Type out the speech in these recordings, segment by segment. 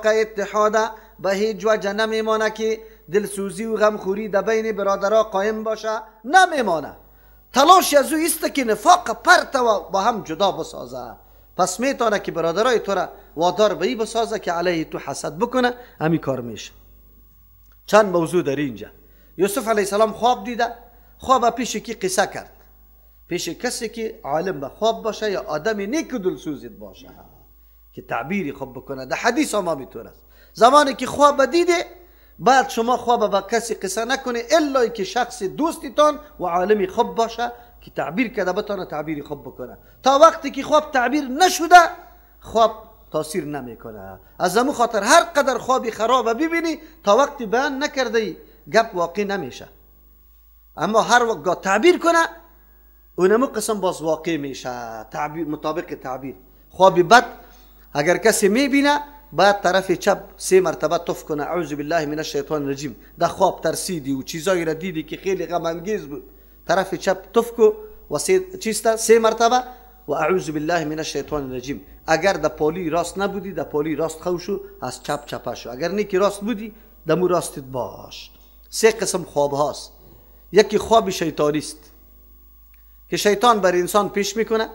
اتحاد به هیچ وجه نمیمانه که دلسوزی و غمخوری در بین برادرها قایم باشه، نمیمانه. تلاش از او است که نفاق پرت و با هم جدا بسازه. پس میتونه که برادرای تو را وادار به ای بسازه که علیه تو حسد بکنه، همین کار میشه. چند موضوع در اینجا. یوسف علیه السلام خواب دیده، خواب پیش کی قصه کرد؟ پیش کسی که عالم به خواب باشه یا آدم نیک و دلسوزیت باشه که تعبیری خوب بکنه. در حدیث هم همینطور است. زمانی که خواب دیده بعد شما خواب با کسی قصه نکنه الا که شخص دوستیتان و عالمی خوب باشه که تعبیر کرده بتانه تعبیری خوب بکنه. تا وقتی که خواب تعبیر نشده خواب تاثیر نمیکنه. از همون خاطر هر قدر خوابی خراب ببینی تا وقتی بیان نکرده ای گپ واقع نمیشه، اما هر وقت تعبیر کنه اونمو قسم باز واقع میشه، تعبیر مطابق تعبیر. خواب بد اگر کسی میبینه باید طرف چپ 3 مرتبه تف کنه، اعوذ بالله من الشیطان الرجیم. در خواب ترسیدی و چیزایی را دیدی که خیلی غم انگیز بود، طرف چپ تف کو و 3 مرتبه و اعوذ بالله من الشیطان الرجیم. اگر در پالی راست نبودی در پالی راست خو شو، از چپ چپه شو. اگر نیکی راست بودی دمو راستت باش. 3 قسم خواب هاست. یکی خواب شیطانی است که شیطان بر انسان پیش میکنه،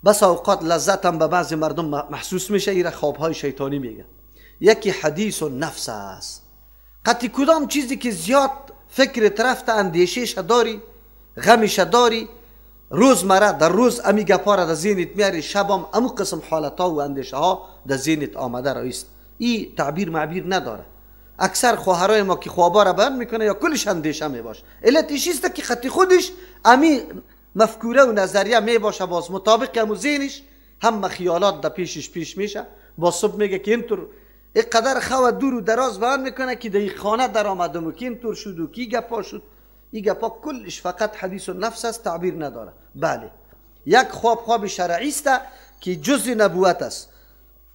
بس اوقات لذت هم به بعض مردم محسوس میشه، ایره خوابهای شیطانی میگه. یکی حدیث و نفس است، قطعی کدام چیزی که زیاد فکر طرف اندیشهش داری، غمش داری، روزمره در روز امی گپا را در ذهنت میاری، شبم امو قسم حالتها و اندیشه ها در ذهنت آمده رئیست. این تعبیر معبیر نداره. اکثر خواهرای ما که خوابا را بیان میکنه یا کلش اندیشه میباشه، علتش است که خطی خودش امی مفکوره و نظریه میباشه، باز مطابق امو ذهنش هم خیالات در پیشش پیش میشه. باز صبح میگه که اینطور اینقدر خوا دور و دراز بیان میکنه که در خانه در آمدم و که اینطور شد و کی گپا شد. این گپا کلش فقط حدیث و نفس است، تعبیر نداره. بله، یک خواب خواب شرعی است که جزء نبوت است.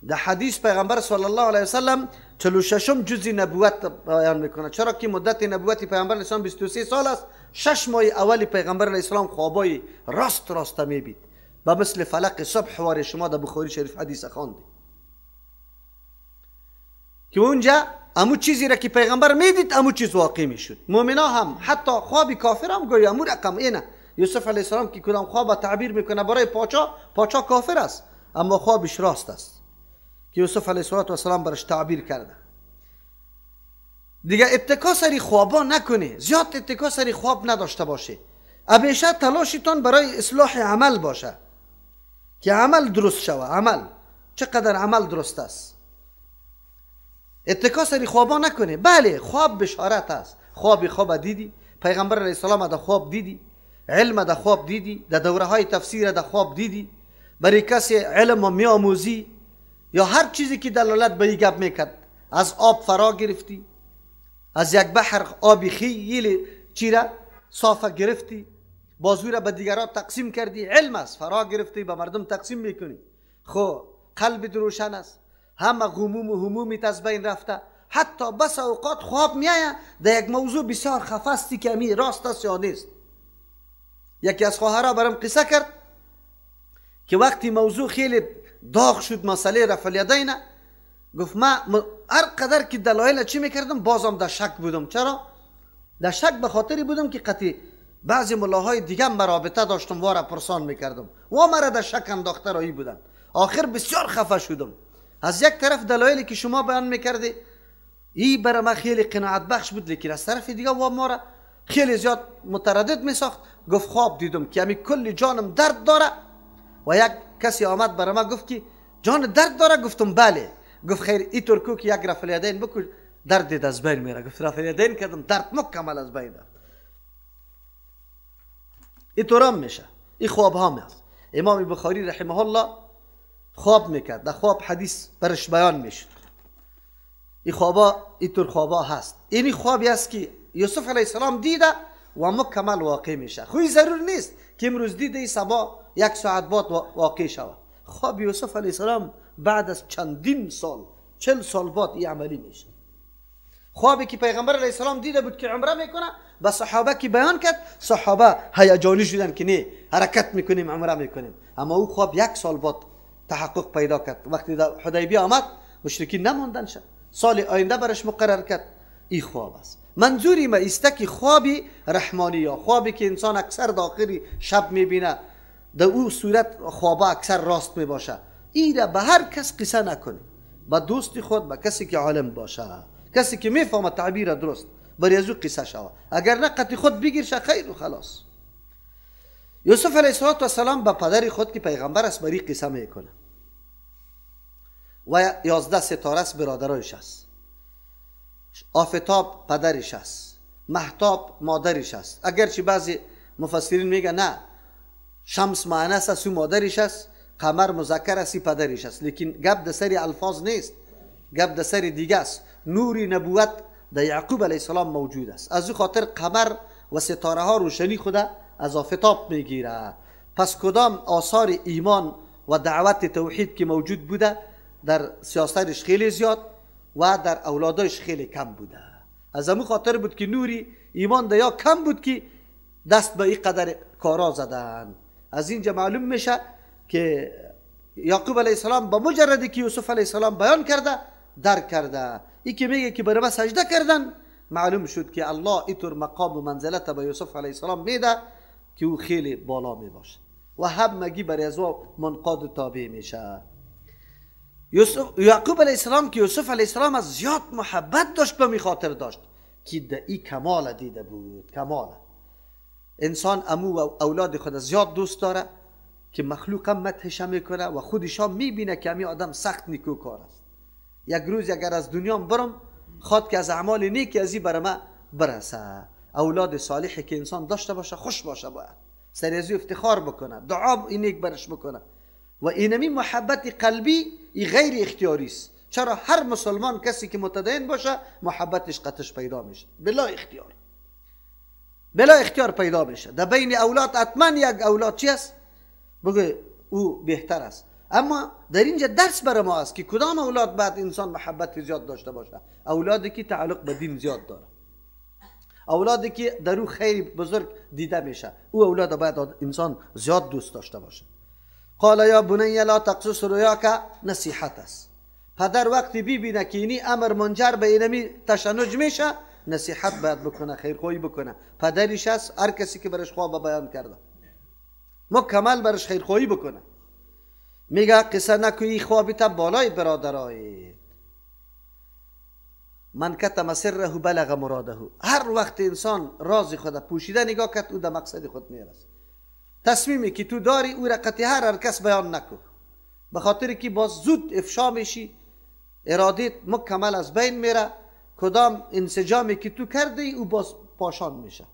در حدیث پیغمبر صلی الله علیه وسلم 46 جزء نبوت بیان میکنه. چرا که مدت نبوت پیغمبر علیه السلام 23 سال است. 6 ماه اول پیغمبر علیه السلام خوابای راست راست میبید، با مثل فلق صبح وار شما در بخاری شریف حدیث خواندی که اونجا امو چیزی را که پیغمبر میدید امو چیز واقع میشد. مؤمنا هم حتی خواب کافر هم گویا امو رقم اینه. یوسف علیه السلام که کدام خواب تعبیر میکنه برای پاچا، پاچا کافر است اما خوابش راست است که یوسف علیه السلام برش تعبیر کرده. دیگه اتکا سری خوابا نکنه، زیاد اتکا سری خواب نداشته باشه. همیشه تلاشتان برای اصلاح عمل باشه که عمل درست شوه. عمل چقدر عمل درست است، اتکا سری خوابا نکنه. بله، خواب بشارت است. خواب خواب دیدی، پیغمبر علیه السلام در خواب دیدی، علم در خواب دیدی، در دوره های تفسیر در خواب دیدی، برای کسی علم میآموزی یا هر چیزی که دلالت به این گپ میکرد. از آب فرا گرفتی، از یک بحر آبی خیلی چیره صافه گرفتی، بازوی را به دیگران تقسیم کردی. علم است، فرا گرفتی به مردم تقسیم میکنی. خب قلب روشن است، همه غموم و همومیت از بین رفته. حتی بس اوقات خواب میآید در یک موضوع بسیار خفستی که امی راست است یا نیست. یکی از خواهرها برام قصه کرد که وقتی موضوع خیلی داغ شد، مسئله رفع الیدین، گفت ما هر قدر که دلایل چی میکردم بازم در شک بودم. چرا؟ در شک به خاطری بودم که قطعی بعضی ملاهای دیگه مرابطه داشتم وارا پرسان میکردم و مرا در شک انداخته رایی بودن. آخر بسیار خفه شدم. از یک طرف دلایلی که شما بیان میکردی ای برای من خیلی قناعت بخش بود، لیکن از طرف دیگه و ما را خیلی زیاد متردد میساخت. گفت خواب دیدم که همی کل جانم درد داره و یک کسی آمد برای من گفت که جان درد داره. گفتم بله. گفت خیر اینطور کو که یک رفع الیدین بکن درد از بین میره. گفت رفع الیدین کردم درد مکمل از بین رفت. اینطور هم میشه. این خواب ها هست. امام بخاری رحمه الله خواب میکرد، در خواب حدیث برش بیان میشد. این خوابا اینطور خوابا هست. این خوابی است که یوسف علیه السلام دیده و مکمل واقع میشه. خوی ضرور نیست که امروز دیده صبا یک ساعت بعد واقع شود. خواب یوسف علیه السلام بعد از چندین سال، 40 سال بعد این عملی میشه. خوابی که پیغمبر علیه السلام دیده بود که عمره میکنه، به صحابه که بیان کرد، صحابه هیجانی شدن که نه حرکت میکنیم عمره میکنیم. اما او خواب یک سال بعد تحقق پیدا کرد. وقتی در حدیبیه آمد مشرکین نماندن شد. سال آینده برش مقرر کرد. ای خواب است. منظوری ما است که خوابی رحمانی یا خوابی که انسان اکثر داخلی شب میبینه، در او صورت خوابه اکثر راست میباشه. ای را به هر کس قصه نکنی، به دوست خود، به کسی که عالم باشه، کسی که میفهمه تعبیر درست، برای از او قصه شوه. اگر نه قطع خود بگیر شه، خیر و خلاص. یوسف علیه السلام به پدر خود که پیغمبر است بری قصه میکنه و 11 ستاره است برادرایش است. آفتاب پدرش است، مهتاب مادرش است. اگرچه بعضی مفسرین میگن نه، شمس مؤنث است و مادرش است، قمر مذکر است پدرش است، لیکن گپ در سر الفاظ نیست، گپ در سر دیگه است. نور نبوت در یعقوب علیه السلام موجود است، از او خاطر قمر و ستاره ها روشنی خود از آفتاب میگیره. پس کدام آثار ایمان و دعوت توحید که موجود بوده در سیاستش خیلی زیاد و در اولادش خیلی کم بوده. از همون خاطر بود که نوری ایمان در یا کم بود که دست به این قدر کارا زدن. از اینجا معلوم میشه که یعقوب علیه السلام با مجردی که یوسف علیه السلام بیان کرده درک کرده. ای که میگه که برای ما سجده کردن، معلوم شد که الله اینطور مقام و منزلت به یوسف علیه السلام میده که او خیلی بالا میباشه و همگی برای از او منقاد و تابع میشه. یعقوب علیه السلام که یوسف علیه السلام از زیاد محبت داشت، به می خاطر داشت که در ای کمال دیده بود. کمال انسان امو و اولاد خود زیاد دوست داره که مخلوق هم مدحش میکنه و خودش هم میبینه که امی آدم سخت نیکوکار است. یک روز اگر از دنیا برم، خواد که از اعمال نیک از این بر ما برسه. اولاد صالحی که انسان داشته باشه خوش باشه، باید سر از افتخار بکنه، دعا نیک برش بکنه. و اینمی محبت قلبی ای غیر اختیاری است. چرا هر مسلمان کسی که متدین باشه محبتش قطش پیدا میشه، بلا اختیار، بلا اختیار پیدا میشه. در بین اولاد حتما یک اولاد چی است؟ بگه او بهتر است. اما در اینجا درس برای ما است که کدام اولاد بعد انسان محبت زیاد داشته باشه؟ اولادی که تعلق به دین زیاد داره، اولادی که در او خیر بزرگ دیده میشه، او اولاد باید انسان زیاد دوست داشته باشه. قال یا بنی لا تقصص رؤیاک، نصیحت است. پدر وقتی ببینه که اینی امر منجر به اینمی تشنج میشه، نصیحت باید بکنه، خیرخواهی بکنه. پدرش است، هر کسی که برش خواب بیان کرده مکمل برش خیرخواهی بکنه. میگه قصه نکویی خوابی تا بالای برادرایت. من کتم سره بلغ مراده. هر وقت انسان راز خود پوشیده نگاه کرد، او در مقصد خود میرسه. تصمیمی که تو داری او را قطعی هر کس بیان نکن، به خاطر که باز زود افشا میشی، ارادت مکمل از بین میره، کدام انسجامی که تو کردی او باز پاشان میشه،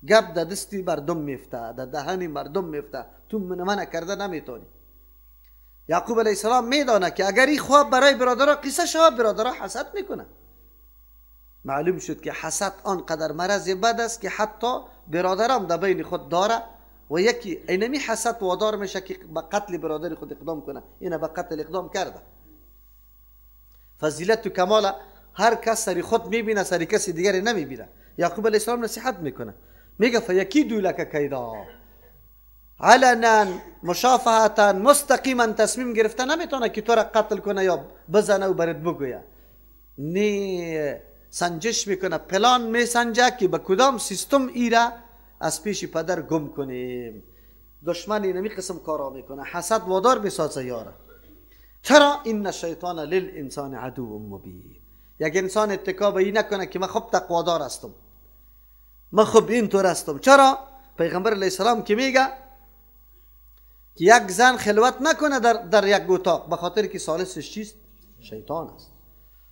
گپ در دستی مردم میفته، در دهن مردم میفته، تو من کرده نمیتونی. یعقوب علیه السلام میدانه که اگر این خواب برای برادرها قصه شود، برادرها حسد میکنه. معلوم شد که حسد آنقدر مرض بد است که حتی برادرام در بین خود داره و یکی اینمی حسد وادار میشه که به قتل برادر خود اقدام کنه. اینه به قتل اقدام کرده. فضیلت و کمال هر کس سری خود میبینه، سری کسی دیگری نمیبینه. یعقوب علیه السلام نصیحت میکنه، میگه فیکیدو لک کیدا، علنا مشافهتا مستقیما تصمیم گرفته نمیتونه که تو را قتل کنه یا بزنه و برات بگویه. نه، سنجش میکنه، پلان میسنجه که به کدام سیستم ایره از پیش پدر گم کنیم. دشمن اینمی قسم کارا میکنه، حسد وادار میسازه یاره. چرا؟ این الشیطان للانسان عدو مبین. یک انسان اتکا به این نکنه که من خب تقوادار هستم، من خب اینطور هستم. چرا؟ پیغمبر علیه السلام که میگه که یک زن خلوت نکنه در یک اتاق، به خاطر که ثالثش چیست؟ شیطان است.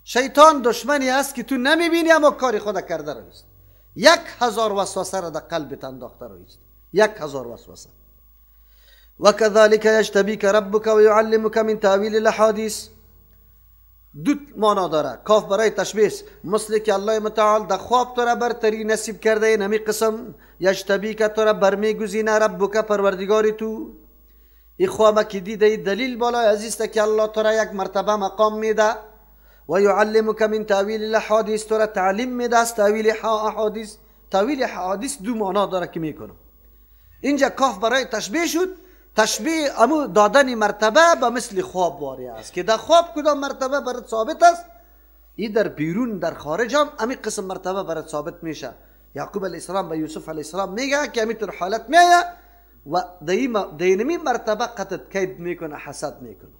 شیطان دشمنی است که تو نمیبینی اما کار خود کرده رویست. 1000 وسوسه را در قلبت انداخته رویست، 1000 وسوسه. و كذلك یجتبیک ربک و یعلمک من تاویل الاحادیث. دو معنا داره. کاف برای تشبیه، مثل که الله متعال در خواب تو را برتری نصیب کرده، این همی قسم یجتبیک تو را برمیگزینه، ربک پروردگار تو. این خواب که دیده دلیل بالای عزیز که الله تو را یک مرتبه مقام میده. و یعلمک من تاویل الاحادیث، تو را تعلیم میده از تاویل احادیث. تاویل احادیث دو معنا داره که میکنم. اینجا کاف برای تشبیه شد، تشبیه امو دادن مرتبه به مثل خواب واری است که در خواب کدام مرتبه برات ثابت است، ای در بیرون در خارج هم امی قسم مرتبه برات ثابت میشه. یعقوب علیه السلام به یوسف علیه السلام میگه که امی طور حالت میایه و دینمی مرتبه قطعت کید میکنه، حسد میکنه.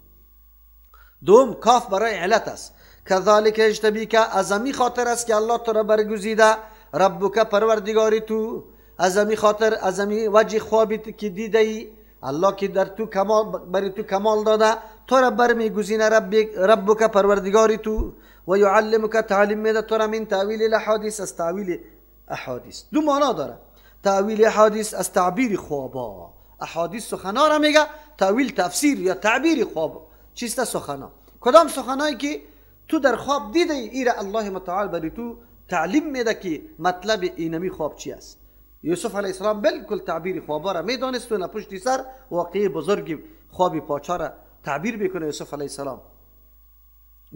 دوم کاف برای علت است. کذالک اجتبیک، از امی خاطر است که الله تو را برگزیده، ربک پروردگاری تو، از امی خاطر، از امی وجه خوابی که دیده ای، الله که در تو کمال، برای تو کمال داده، تو را برمیگزینه ربک پروردگاری تو. و یعلمک تعلیم میده تو را من تاویل الاحادیث، از تاویل احادیث. دو معنا داره، تاویل احادیث از تعبیر خوابا، احادیث سخنا را میگه، تاویل تفسیر یا تعبیر خواب چیست؟ سخنا. کدام سخنایی که تو در خواب دیده ای را الله متعال برای تو تعلیم میده که مطلب اینمی خواب چی است. یوسف علیه السلام بالکل تعبیر خوابا را میدانست و پشتی سر واقعی بزرگ خواب پاچا را تعبیر میکنه یوسف علیه السلام.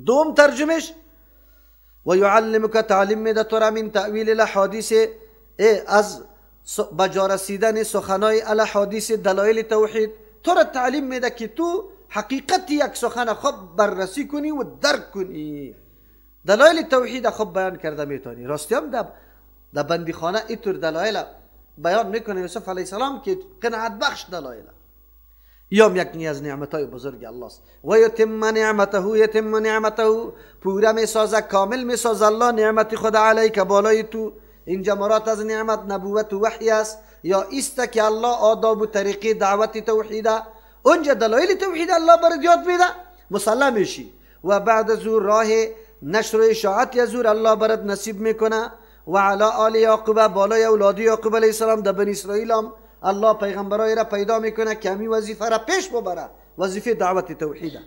دوم ترجمش و یعلمک تعلیم میده تو را من تأویل الاحادیث، از بجا رسیدن سخنای الاحادیث دلایل توحید، تو را تعلیم میده که تو حقیقت یک سخن خوب بررسی کنی و درک کنی، دلایل توحید خوب بیان کرده میتونی. راستی هم در بندیخانه اینطور دلایل بیان میکنه یوسف علیه السلام که قناعت بخش دلایل. یام یک از نعمتهای بزرگ الله است. و یتم نعمته، یتم نعمته، پوره میسازه، کامل میسازه الله نعمت خود علیک بالای تو. اینجا مراد از نعمت نبوت و وحی است، یا ایست که الله آداب و طریقه دعوت توحیده، اونجا دلایل توحید الله برات یاد میده، مسلم میشی و بعد از او راه نشر و اشاعت از او الله برات نصیب میکنه. و علی آل یعقوب، بالای اولاد یعقوب علیه السلام در بنی اسرائیل هم الله پیغمبرای را پیدا میکنه که همی وظیفه را پیش ببره، وظیفه دعوت توحیده.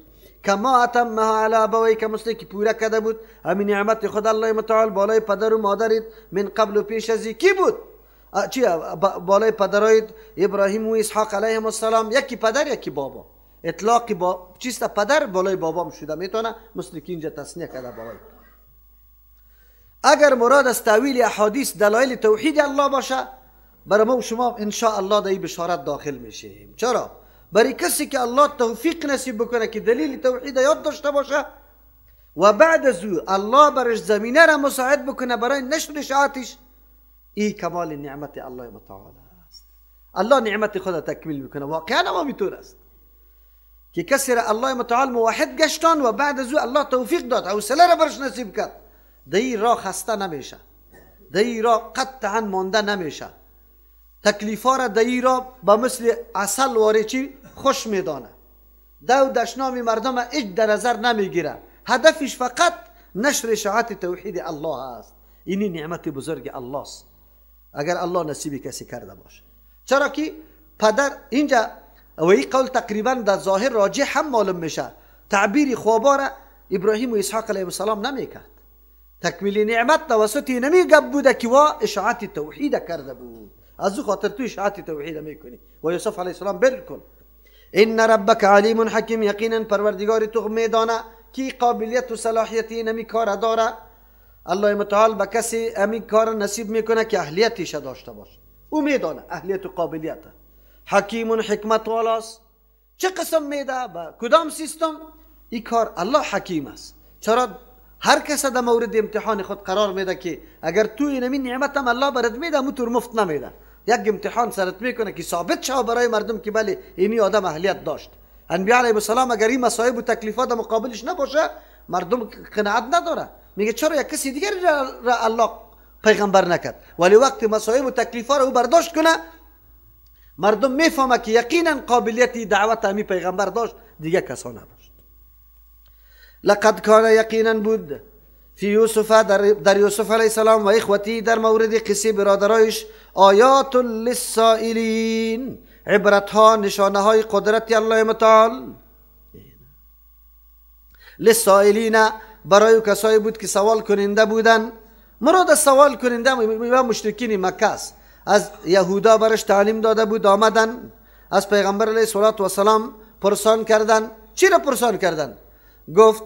کما اتمها علی ابویک، مثل که پوره کرده بود همین نعمت خود الله متعال بالای پدر و مادرت من قبل و پیش از کی بود؟ چی؟ بالای پدرایت ابراهیم و اسحاق علیهم السلام، یکی پدر یکی بابا. اطلاق با چیست پدر بالای بابام شده میتونه، مثل که اینجا تثنیه کرده بابای. اگر مراد از تاویل احادیث دلایل توحید الله باشه، برای ما و شما ان شاء الله در این بشارت داخل میشیم. چرا؟ برای کسی که الله توفیق نصیب بکنه که دلیل توحید یاد داشته باشه و بعد از او الله برش زمینه را مساعد بکنه برای نشر اشاعتش، این کمال نعمت الله متعال است. الله نعمت خود تکمیل میکنه. واقعا هم اینطور است که کسی را الله متعال موحد گشتان و بعد از او الله توفیق داد، حوصله را برش نصیب کرد، در این راه خسته نمیشه، در این راه قطعا مانده نمیشه، تکلیفا را در این راه با مثل عسل واره چی خوش میدانه، دو دشنام مردم هیچ در نظر نمیگیره، هدفش فقط نشر اشاعت توحید الله است. اینی نعمت بزرگ الله است اگر الله نصیب کسی کرده باشه. چرا که پدر اینجا و این قول تقریبا در ظاهر راجح هم معلوم میشه، تعبیر خوابا را ابراهیم و اسحاق علیه السلام نمیکرد، تکمیل نعمت توسط نمی گپ بوده که وا اشاعت توحید کرده بود، از او خاطر تو اشاعت توحید میکنی. و یوسف علیه السلام بالکل ان ربک علیم حکیم، یقینا پروردگار تو میدانه کی قابلیت و صلاحیت نمی کار داره. الله متعال به کسی امی کار نصیب میکنه که اهلیتش داشته باشه، او میدانه اهلیت و قابلیت. حکیم حکمت والاست، چه قسم میده با کدام سیستم این کار، الله حکیم است. چرا هر کس در مورد امتحان خود قرار میده که اگر تو اینمی نعمت هم الله برات میده، مو مفت نمیده، یک امتحان سرت میکنه که ثابت شوه برای مردم که بله اینی آدم اهلیت داشت. انبیاء علیهم السلام اگر این مصائب و تکلیفات مقابلش نباشه، مردم قناعت نداره، میگه چرا یک کسی دیگر را الله پیغمبر نکرد؟ ولی وقتی مصائب و تکلیفات رو او برداشت کنه، مردم میفهمه که یقینا قابلیت دعوت همی پیغمبر داشت، دیگه کسا نداشت. لقد کان یقینا بود فی یوسف، در یوسف علیه السلام و اخوتی، در مورد قصه برادرایش، آیات للسائلین، عبرت ها، نشانه های قدرت الله متعال. للسائلین برای کسایی بود که سوال کننده بودن. مراد از سوال کننده مشرکین مکه است، از یهودا برش تعلیم داده بود، آمدن از پیغمبر علیه الصلاة والسلام پرسان کردن. چی را پرسان کردن؟ گفت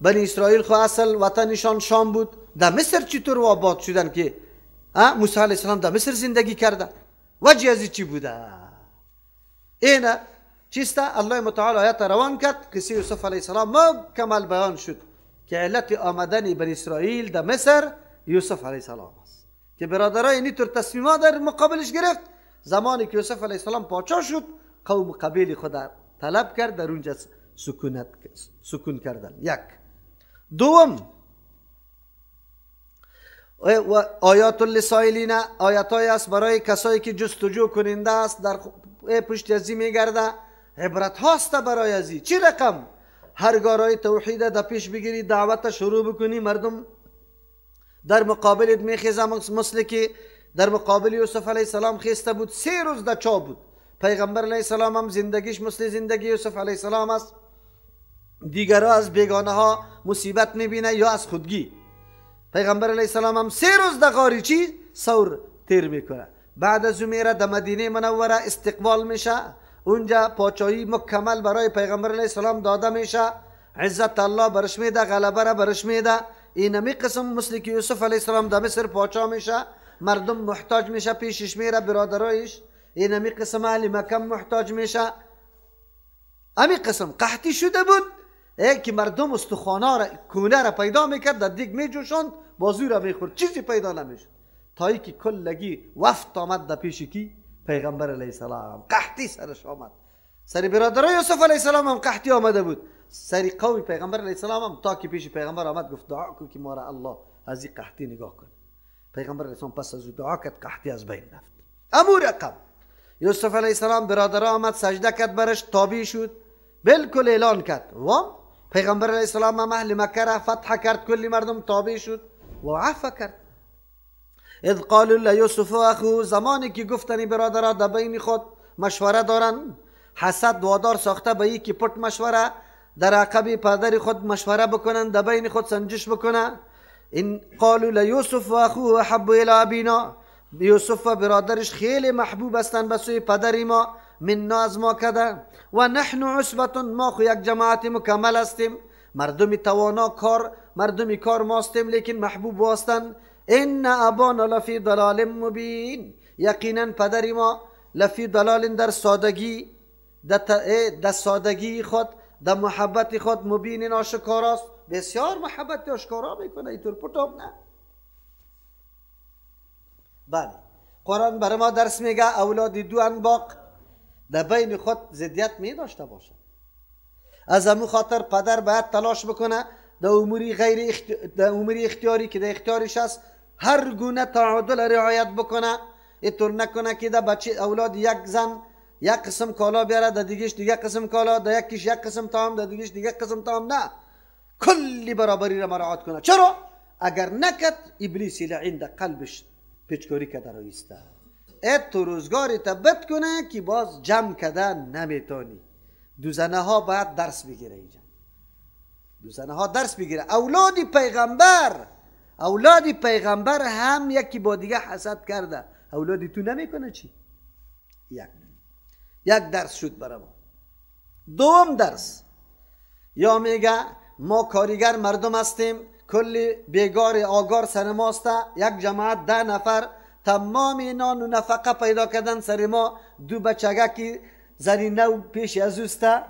بنی اسرائیل خو اصل وطنشان شام بود، در مصر چطور آباد شدن که موسی علیه السلام در مصر زندگی کرده؟ وجه از چی بوده؟ اینه چیست؟ الله متعال آیت روان کرد، قصه یوسف علیه السلام مکمل بیان شد که علت آمدن بنی اسرائیل در مصر یوسف علیه السلام است که برادرای اینطور تصمیمات در مقابلش گرفت. زمانی که یوسف علیه السلام پاچا شد، قوم قبیل خود طلب کرد، در اونجا سکون کردن. یک. دوم، و آیات للسائلین، آیات های است برای کسایی که جستجو کننده است، در پشت ازی میگرده، عبرت هاست برای ازی. چی رقم؟ هرگاه توحید در پیش بگیری، دعوت شروع بکنی، مردم در مقابلت میخیزه، مثل که در مقابل یوسف علیه السلام خیسته بود، 3 روز در چاه بود. پیغمبر علیه السلام هم زندگیش مثل زندگی یوسف علیه السلام است. دیگرها از بیگانه ها مصیبت میبینه یا از خودگی. پیغمبر علیه السلام هم 3 روز در غاری چی؟ ثور تیر میکنه. بعد از او میره در مدینه منوره استقبال میشه، اونجا پاچایی مکمل برای پیغمبر علیه السلام داده میشه، عزت الله برش میده، غلبه را برش میده. اینمی قسم مثل که یوسف علیه السلام در مصر پاچا میشه، مردم محتاج میشه، پیشش میره برادرایش. اینمی قسم اهل مکه محتاج میشه. امی قسم قحطی شده بود که مردم استخوان‌ها را، کونه را پیدا میکرد، در دیگ میجوشاند، بازو را میخورد، چیزی پیدا نمیشد، تا اینکه کلگی وفد آمد در پیش کی؟ پیغمبر علیه السلام. قحطی سرش آمد، سر برادرای یوسف علیه السلام هم قحطی آمده بود، سر قوم پیغمبر علیه السلام هم. تا که پیش پیغمبر آمد گفت دعا کن که ما را الله از این قحطی نگاه کن. پیغمبر علیه السلام پس از او دعا کرد، قحطی از بین رفت. امو رقم یوسف علیه السلام برادرها آمد، سجده کرد برش، تابع شد، بالکل اعلان کرد. و پیغمبر علیه السلام هم اهل مکه را فتح کرد، کلی مردم تابع شد و عفو کرد. اذ قالوا لیوسف و اخوه، زمانی که گفتنی برادرها در بین خود مشوره دارن، حسد وادار ساخته به یکی پت مشوره، در عقب پدر خود مشوره بکنن، در بین خود سنجش بکنن. این قالوا لیوسف و اخوه احب الی ابینا، یوسف و برادرش خیلی محبوب هستند به سوی پدر ما، منا از ما کده، و نحن عصبة، ما خو یک جماعت مکمل هستیم، مردم توانا کار، مردم کار ماستیم، لیکن محبوب هستند. ان ابانا لفی ضلال مبین، یقینا پدر ما لفی ضلال، در سادگی، در سادگی خود، در محبت خود، مبین آشکاراست، بسیار محبت آشکارا میکنه، اینطور پتام نه. بله، قرآن برای ما درس میگه اولاد دو انباق در بین خود ضدیت می داشته باشد. از امو خاطر پدر باید تلاش بکنه در اموری غیر در اموری اختیاری که در اختیارش است هر گونه تعادل رعایت بکنه. اینطور نکنه که در بچه اولاد یک زن یک قسم کالا بیاره، در دیگهش دیگه قسم کالا، در یکیش یک قسم طعام، در دیگهش دیگه قسم طعام. نه، کلی برابری را مراعات کنه. چرا؟ اگر نکد ابلیس لعین در قلبش پیچکاری کرده رویسته، ات تو روزگاری تا بد کنه که باز جمع کده نمیتونی. دو زنه ها باید درس بگیره، اینجا دو زنه ها درس بگیره. اولاد پیغمبر، اولاد پیغمبر هم یکی با دیگه حسد کرده، اولادی تو نمیکنه چی؟ یک درس شد برای ما. دوم درس، یا میگه ما کاریگر مردم هستیم، کلی بیگار آگار سر ماست، یک جماعت 10 نفر تمام نان و نفقه پیدا کردن سر ما، دو بچگه که زنی نو پیش از اوسته،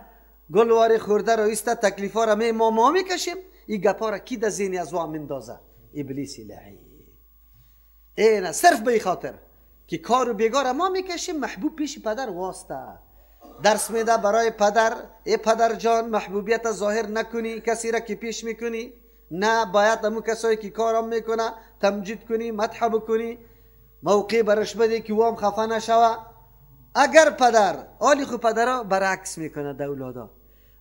گلواری خورده رو ایسته، تکلیفا را ما میکشیم. این گپا را کی در ذهن از وا مندازه؟ ابلیس لعین. اینه صرف به خاطر که کار و بیگار ما میکشیم، محبوب پیش پدر واسطه. درس میده برای پدر، ای پدر جان محبوبیت ظاهر نکنی، کسی را که پیش میکنی نه، باید امو کسایی که کارم میکنه تمجید کنی، مدح بکنی، موقع برش بده که وام خفه نشوه. اگر پدر آلی خو پدرها برعکس میکنه در اولادا،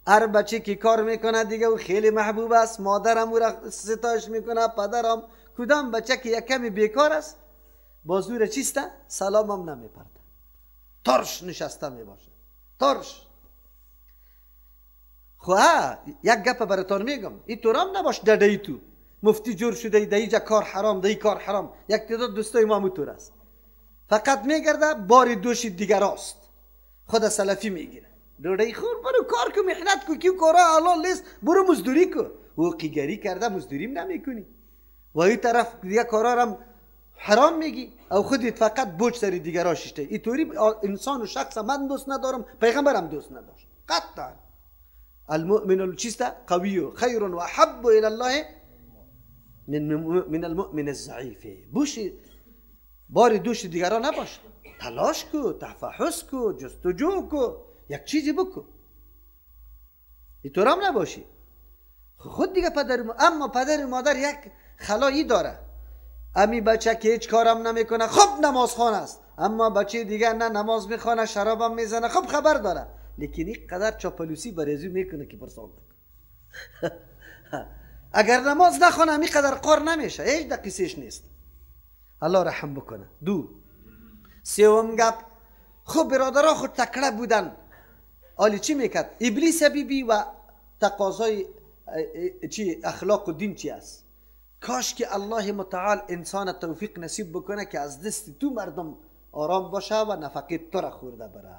هر بچه که کار میکنه دیگه او خیلی محبوب است، مادرم او را ستایش میکنه، پدرم. کدام بچه که یک کمی بیکار است بازور چیسته؟ سلامم نمیپرده، ترش نشسته میباشه، ترش. خو یک گپ براتون میگم، این طورم نباش داده ای تو مفتی جور شده، ده اینجا کار حرام، ده ای کار حرام. یک تعداد دوستای ما همونطور است، فقط میگرده بار دوش دیگر است، خود سلفی میگیره. دوده خور برو کار کو، محنت کو، کیو کارا حلال نیست، برو مزدوری کو. او قیگری کرده مزدوریم نمیکنی و این طرف دیگه کارا هم حرام میگی او خودت فقط بوج سری دیگرا ششته. اینطوری انسان و شخص من دوست ندارم، پیغمبرم دوست نداشت قطعا. المؤمن چیست؟ قوی خیر و احب الى الله من المؤمن الضعیف. بوش باری دوش دیگرا نباش، تلاش کو، تفحص کو، جستجو کو، یک چیزی بکو، اینطور هم نباشی خود دیگه پدر. اما پدر و مادر یک خلایی داره، امی بچه که هیچ کارم نمیکنه خب نمازخوان است، اما بچه دیگه نه نماز میخوانه شرابم میزنه، خب خبر داره، لیکن اینقدر چاپلوسی برای او میکنه که پرسان اگر نماز نخوانه امی قدر قار نمیشه، هیچ دقیسش نیست. الله رحم بکنه. دو سوم گپ، خب برادرها خود تکړه بودن، آلی چی میکرد؟ ابلیس بی و تقاضای چی اخلاق و دین چی است؟ کاش که الله متعال انسان توفیق نصیب بکنه که از دست تو مردم آرام باشه و نفقه تو را خورده بره.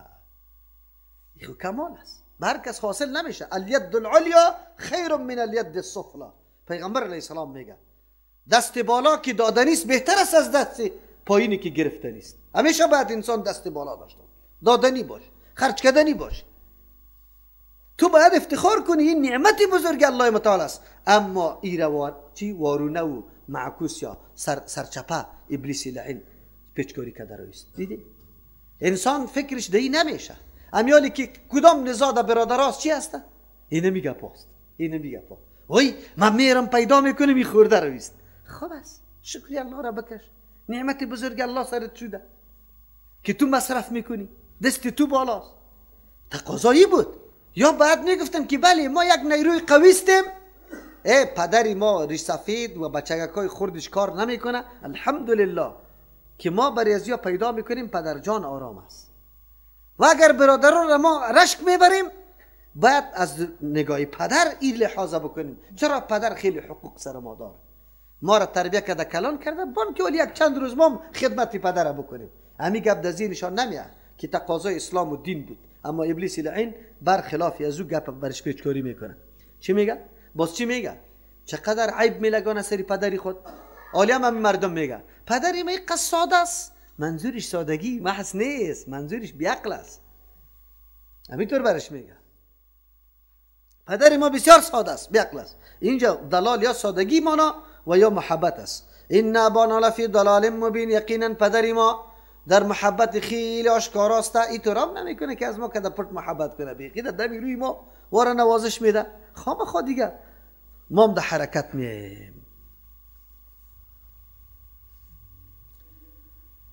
این کمال است، به هر کس حاصل نمیشه. الید العلیا خیر من الید السفلی. پیغمبر علیه السلام میگه دست بالا که دادنیست بهتر است از دست پایینی که گرفتنیست. همیشه باید انسان دست بالا داشته، دادنی باشه، خرج کردنی باشه. تو باید افتخار کنی، این نعمت بزرگ الله متعال است. اما ای چی وارونه و معکوس یا سرچپه ابلیس لعین پیچکاری کرده رویست. دیدی؟ انسان فکرش دی نمیشه. امیالی که کدام نزاع در برادراست چی هسته؟ اینه میگه پاست، اینه میگه پا. وای من میرم پیدا میکنم این خورده رویست. خب است، شکری الله را بکش، نعمت بزرگ الله سرت شده که تو مصرف میکنی، دست تو بالاست. تقاضایی بود. یا بعد میگفتم که بله ما یک نیروی قوی استیم، ای پدری ما ریش سفید و بچگکای خوردش کار نمیکنه، الحمدلله که ما برای ازیا پیدا میکنیم، پدر جان آرام است. و اگر برادران را ما رشک میبریم باید از نگاه پدر این لحاظ بکنیم. چرا پدر خیلی حقوق سر ما داره، ما را تربیه کرده کلان کرده، بان که ولی یک چند روز ما خدمت پدر را بکنیم. همی گپ در ذهنشان نمیاد که تقاضای اسلام و دین بود، اما ابلیس لعین برخلاف از او گپ برش پیچکاری میکنه. چی میگه؟ باز چی میگه؟ چقدر عیب میلگانه سری پدری خود. عالی هم مردم میگه پدری ما اینقدر ساده است، منظورش سادگی محض نیست، منظورش بیعقل است. همینطور برش میگه پدر ما بسیار ساده است، بیعقل است. اینجا دلال یا سادگی مانا و یا محبت است. ان ابانا لفی ضلال مبین، یقینا پدری ما در محبت خیلی آشکاراست. اینطور هم نمیکنه که از ما کده پرت محبت کنه، بیخی در دمی روی ما وارا نوازش میده، خامخا دیگه ما هم در حرکت میایم.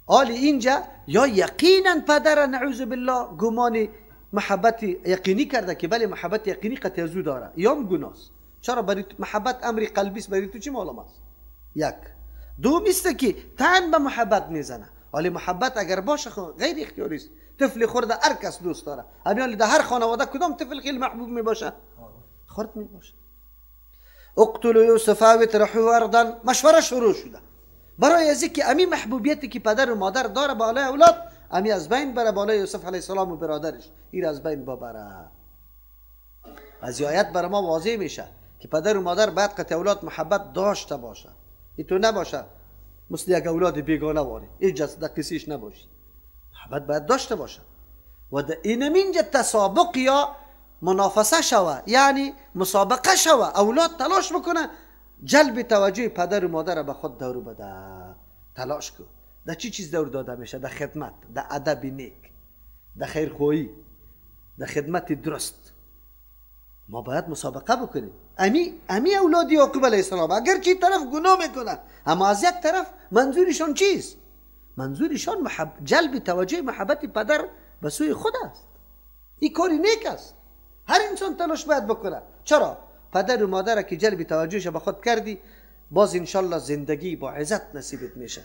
آلی اینجا یا یقینا پدر نعوذ بالله گمان محبت یقینی کرده که بله محبت یقینی قطع ازو داره، یا هم گناست. چرا؟ برای محبت امری قلبی است، برای تو چی معلوم است؟ یک. دوم است که تن به محبت میزنه. حالی محبت اگر باشه خو غیر اختیاری است. طفل خورده هر کس دوست داره. همین در هر خانواده کدام طفل خیلی محبوب می باشه؟ خورد می باشه. اقتلوا یوسف و اطرحوه ارضا، مشوره شروع شده برای از اینکه امی محبوبیتی که پدر و مادر داره بالای اولاد، امی از بین بره، بالای یوسف علیه السلام و برادرش این از بین ببره. از آیت برای ما واضح میشه که پدر و مادر باید قطع اولاد محبت داشته باشه. این تو نباشه مثل یک اولاد بیگانه واری، هیچ در قصیش نباشی. محبت باید داشته باشه و در اینم اینجا تسابق یا منافسه شوه، یعنی مسابقه شوه. اولاد تلاش بکنه جلب توجه پدر و مادر به خود دور بده. تلاش کن. در چی چیز دور داده میشه؟ در خدمت، در ادب نیک، در خیرخواهی، در خدمت درست. ما باید مسابقه بکنیم. امی اولاد یعقوب علیه السلام اگر چی طرف گناه میکنه، اما از یک طرف منظورشان چیست؟ منظورشان جلب توجه محبت پدر به سوی خود است. این کاری نیک است. هر انسان تلاش باید بکنه. چرا؟ پدر و مادر که جلب توجهش به خود کردی، باز انشالله زندگی با عزت نصیبت میشه.